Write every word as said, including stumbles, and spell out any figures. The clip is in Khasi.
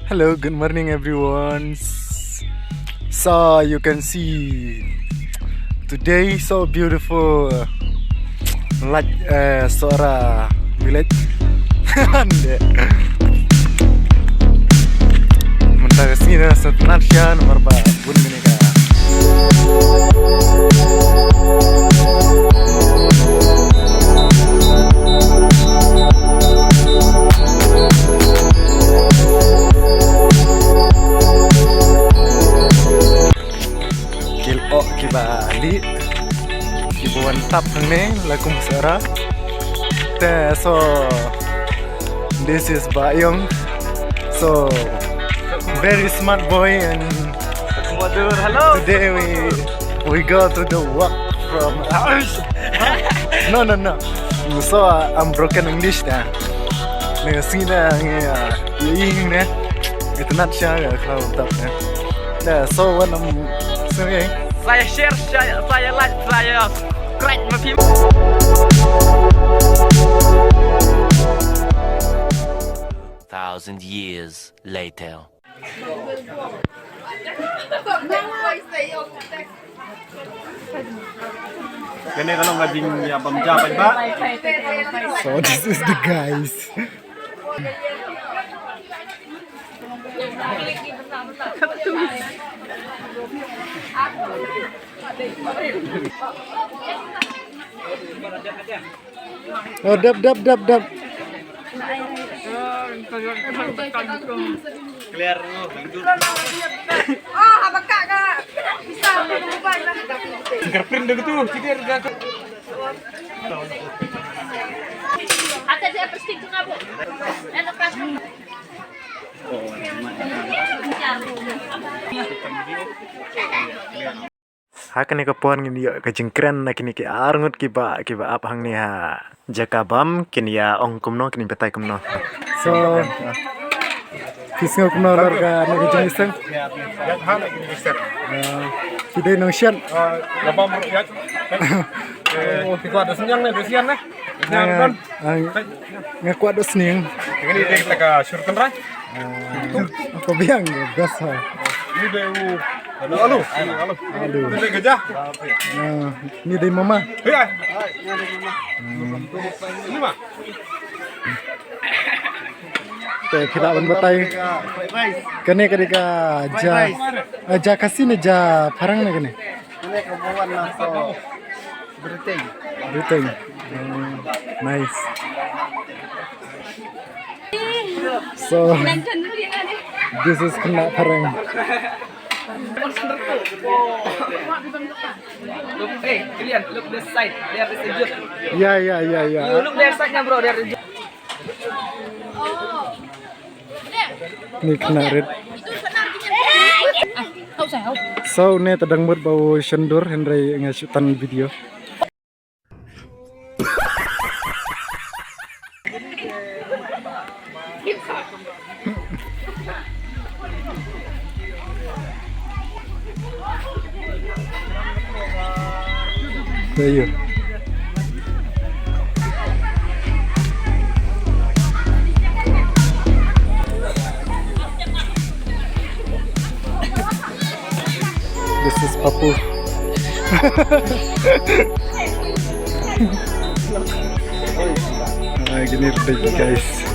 Hello, good morning everyone. So you can see today so beautiful, like, uh, Sohra village. Mynta ka sngi na sa tnat sha namar ba bun kane ka Ki lyoh kiba lieh kiba wan tap hangne la kum Sohra. Te so this is Bah Yong. So very smart boy and Hello. Today we we go to the walk from no, no, no. So uh, I'm broken English na. Nang sing na ngi uh, ing ne. Ita nat sha ya klau tap ne. Na so what I'm saying. Saya share, saya, saya like, saya subscribe ma phi. Thousand years later. Kane ka long ka jingïabam ja paidbah. So this is the guys. Oh, dap, dap, dap, dap. Clear tu. Oh, abang kak ka. Bisa berubah lah. Fingerprint dah gitu, sini ada. Ada dia plastik tu ngabo. Ada plastik. Ha kane ka por ngin ïoh ka jingkren na kine ki arngut kiba, kiba ap hangne ha jaka bam, kin ïa ong kumno, kin ïa batai kumno. So, phi sngew kumno halor kane ka jingïaseng? Ïa, ha kane ka jingïaseng. Ah, phi dei nongshad? Ah, la bam ruh ïa. Eh, phi kwah da sniang ne, da sniang ne? Sniang don. Ah, nga kwah da sniang. Kane dei kita ka sur tynrai. Ah, ko biang best ha. Ni dei u alu, alu. Alu. Ni dei gajah. Ah, ni dei mama. Iya. Ni ma. Te phi lah ban batai. Kane ka dei ka ja. Eh, ja Khasi ne ja Phareng ne kane? Kane ka buan na so. Britain. Britain. Hmm, nice. So, this is khynnah phareng. Look, hey, Kilian, look this side. There is a youth. Yeah, yeah, yeah, yeah. You look their side, bro. There is a youth. Ni khynnah rit. So ne ta dang mut ba u shon dur hynrei nga shu tan video. There you. This is Papu. Ah, gini rit, guys.